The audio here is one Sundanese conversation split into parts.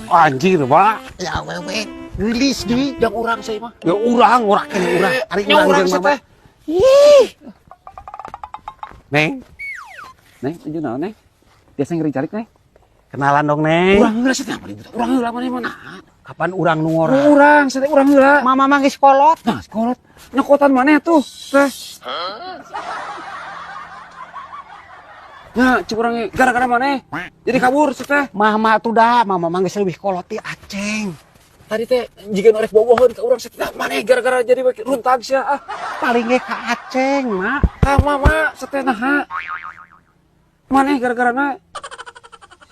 Anjir, Pak. Ya awewe geulis deui. Yang urang saya mah. Ya urang, urang keneh urang. Ari Nya urang urang jeung sih mama. teh. Ih. Neng. Neng, tuju naon, Neng? Biasa ngeri calik, Neng. Kenalan dong, Neng. Urang heula sih teh, urang heula mana mana. Kapan urang nu ngora? Urang, sih teh urang heula. Mama mah geus kolot. Nah, kolot. Nyokotan mana tuh, teh? Nah, cik urang gara-gara mana? Jadi kabur sih teh. Mama tuh dah, mama mah geus leuwih kolot ti Aceng. Tadi teh jika nu rek boboheun ka urang sih teh mana gara-gara jadi runtag sia ah. Paling ge ka Aceng, Mak. Ka mama seteh naha. Mana gara-gara na?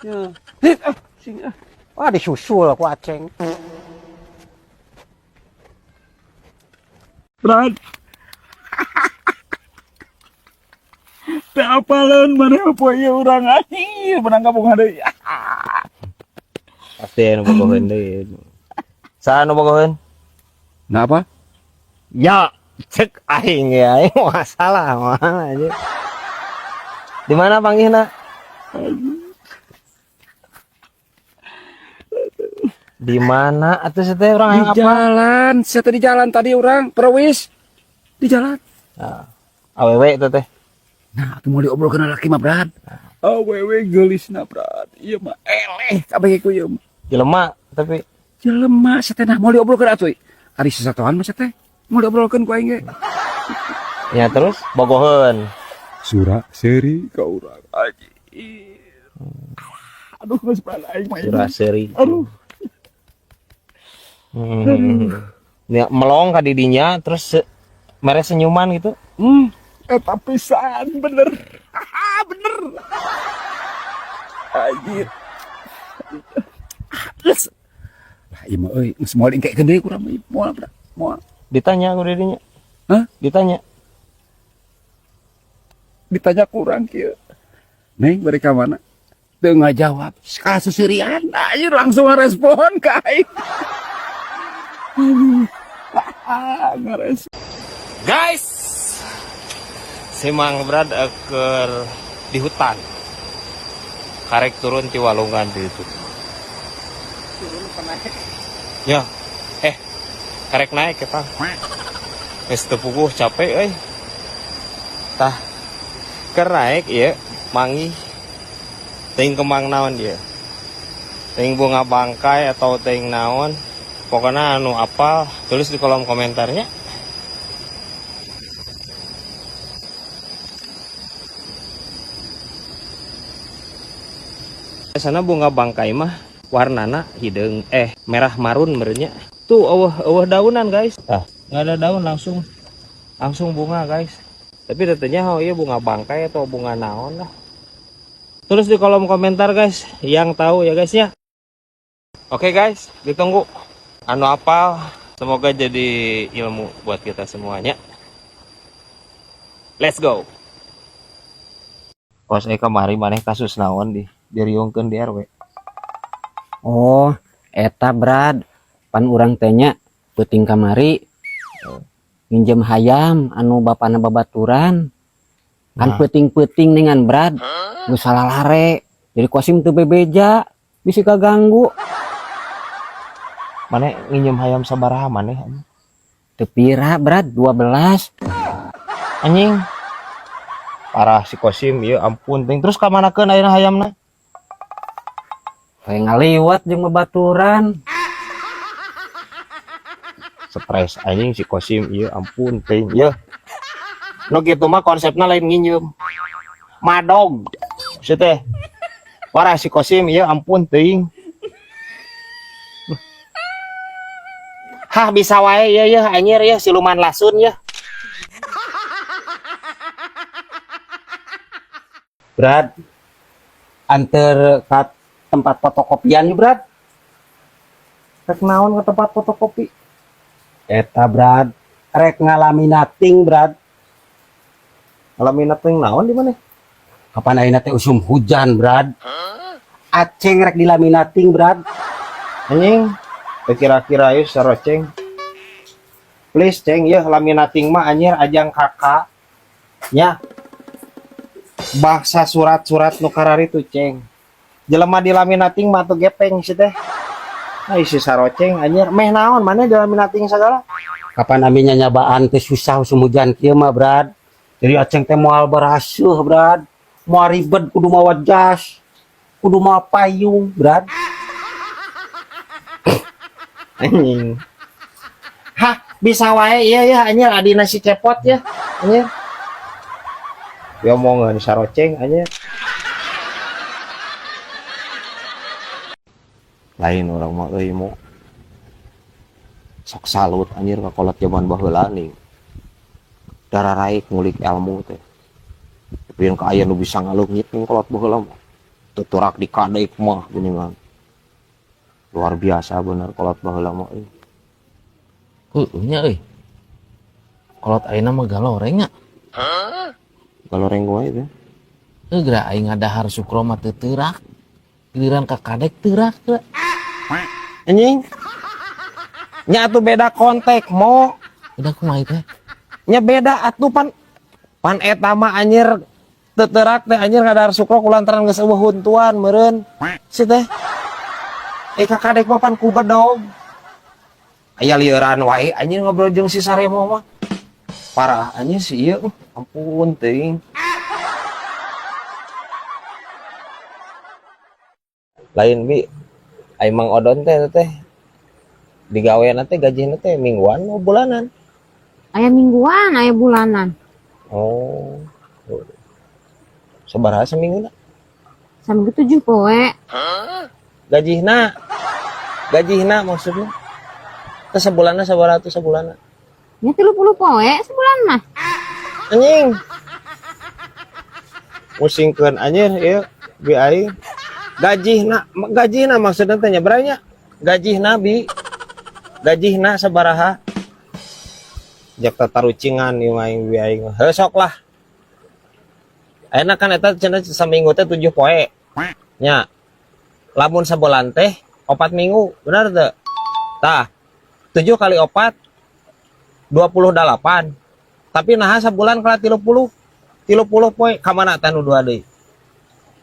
Sia. Hit ah, sing ah. Wah, disusul ku Aceng. Brad. Teu apaleun maneh poe ieu urang anjir menang kabunga deui. Pasti anu bogoheun deui. Saha anu bogoheun? Nah apa? Ya, cek aing ya, aing masalah mana aja. Di mana panggihna? Di mana atuh sih teh urang Di hayang apa? jalan, saya tadi jalan tadi orang perwis di jalan. Nah, awewe itu teh. Nah, atuh mau diobrolkeun laki mah, Brad. Awewe geulisna, Brad. Ieu mah eleh kabeh ku ieu mah. Jelema tapi Jelema sateh nah mau diobrolkeun atuh. Ari sasatoan mah teh. Mau diobrolkeun ku aing ge. Ya terus bogoheun. Sura seri ka urang anjir. Aduh, geus Brad aing mah. Sura seri. Aduh. Ya, melong ka didinya terus mere senyuman gitu. Eta pisan bener. Bener. Anjir. Geus. Lah ieu mah euy, geus moal diengkekeun deui ku urang mah moal Brad. Moal. Ditanya ku didinya. Hah? Ditanya. Ditanya kurang kieu. Neng bari ka mana? Teu ngajawab. Kasusurian anjir langsung ngarespon ka aing. Aduh. Ngares. Guys, si Mang Brad keur di hutan. Karek turun ti walungan di itu. Turun apa naik? Ya, karek naik ya, Pak. Geus teu puguh capek euy. Tah, keur naik ieu manggih teuing kembang naon ieu. Teuing bunga bangkai atau teuing naon. Pokoknya anu apal tulis di kolom komentarnya. Sana bunga bangkai mah warnana hideung merah marun merenya. Tuh eueuh daunan guys. Ah, nggak ada daun langsung bunga guys. Tapi tetenya oh iya bunga bangkai atau bunga naon lah. Tulis di kolom komentar guys yang tahu ya guys ya. Oke guys, ditunggu anu apal, semoga jadi ilmu buat kita semuanya. Let's go. Kos kamari maneh kasus naon di diriungkeun di RW. Oh, eta Brad, pan urang teh nya peuting kamari nginjem hayam anu bapana babaturan. Kan Nah. peuting-peuting dengan Brad, geus salalare. Jadi Kosim teu bebeja, bisi kaganggu. Maneh nginjem hayam sabaraha maneh? Teu pira Brad, 12. Anjing. Parah si Kosim, ya ampun ting. Terus ka manakeun ayeuna hayamna? Kayak ngaliwat jeung babaturan. Stres anjing si Kosim, ya ampun ting. Ya. Nu kitu mah konsepna lain nginjem. Madog. Si teh. Parah si Kosim, ya ampun ting. Hah bisa wae ya ya anjir ya siluman lasun ya. Brad, anter ke tempat fotokopian yuk Brad. Rek naon ke tempat fotokopi? Eta Brad, rek ngalaminating Brad. Ngalaminating naon di mana? Kapan ayeuna teh usum hujan Brad? Aceng rek dilaminating Brad. Anjing, teu kira-kira ieu saroceng. Please ceng ya laminating mah anjir ajang kakak. Nya. Bangsa surat-surat nu kararitu ceng. Jelema dilaminating mah atuh gepeng si teh. Ai si saroceng anjir, meh naon maneh dilaminating sagala? Kapan aminya nyabaan teh susah musim hujan kieu mah, Brad. Jadi Aceng teh moal baraseuh, Brad. Moal ribet kudu mawa jas. Kudu mawa payung, Brad. Anjing. Hah, bisa wae iya ya anjir adina si cepot ya. Anjir. Diomongeun saroceng anjir. Lain orang mah euy mo. Sok salut anjir ka kolot jaman baheula nih. Dararaik ngulik ilmu teh. Tapi yang aya nu bisa ngaleungit ning kolot baheula mah. Tuturak di kadek mah geuningan. Luar biasa bener kolot baheula mah euy. Heueuh nya euy. Kolot ayeuna mah galoreng nya. Galoreng wae teh. Heuh geura aing ngadahar sukro mah teu teurak. Giliran ka kadek teurak geura. Anjing. Nya atuh beda kontek mo. Udah kumaha teh? Nya beda atuh pan pan eta mah anjir teu teurak teh anjir ngadahar sukro kulantaran geus eueuh huntuan meureun. Si teh. Eh ka kadek mah pan ku bedog. Aya lieuran wae anjir ngobrol jeung si Saremo mah. Parah anjir si ieu, ampun teuing. Lain bi ai Mang Odon teh teh digaweana teh gajina teh mingguan atau bulanan? Aya mingguan, aya bulanan. Oh. Sabaraha seminggu? Saminggu 7 poe. Gajihna. Gajihna maksudnya. Teh sebulanna sabaraha tuh sebulanna? Nya 30 poe sebulan mah. Anjing. Musingkeun anjir ieu bi aing. Gajihna, gajihna maksudna teh nya beranya. Gajihna bi. Gajihna sabaraha? Jak tatarucingan ieu aing bi aing. Heuh sok lah. Ayeuna kan eta cenah saminggu teh 7 poe. Nya. Lamun sabulan teh 4 minggu, benar teu? Tah, 7 kali 4 28. Tapi naha sabulan kala 30. 30 poe ka mana teh nu dua deui?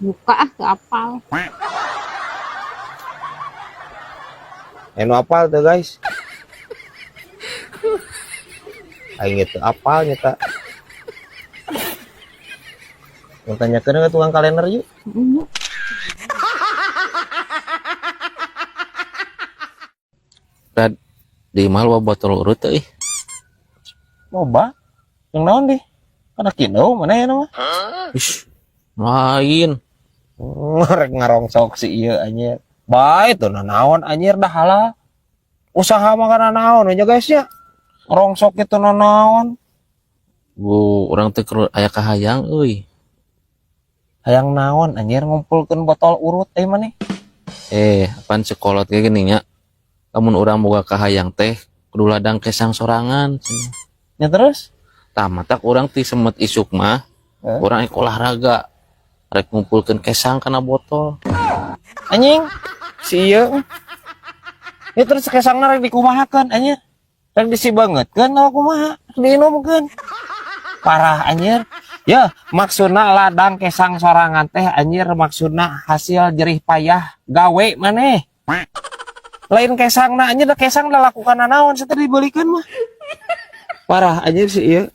Buka ah teu apal. Nu apal teu guys? Aing teu apal nyata. Mun tanyakeun ke tukang kalender yuk. Brad, di imah loba botol urut teh ih. Loba? Yang naon dih? Kana kieu mana ya mah? Ish, lain. Rek ngarongsok si ieu anjir. Bae teu naon anjir dah halal. Usaha mah kana naon nya guys ya. Rongsok itu naon. Bu, urang teh keur aya kahayang euy. Hayang naon anjir ngumpulkeun botol urut euy maneh. Apaan sekolot kayak gini nya. Lamun urang boga kahayang teh kudu ladang kesang sorangan. Ya terus? Tah matak urang ti semet isuk mah, urang ek olahraga. Rek ngumpulkeun kesang kana botol. Anjing, si ieu. Ya terus kesangna rek dikumahakeun anjir. Rek disibeungeutkeun atawa kumaha? Rek diinumkeun. Parah anjir. Ya, maksudna ladang kesang sorangan teh anjir maksudna hasil jerih payah gawe maneh. Lain kesangna anjir da kesang da lakukan naon setelah dibelikeun mah. Parah anjir si ieu.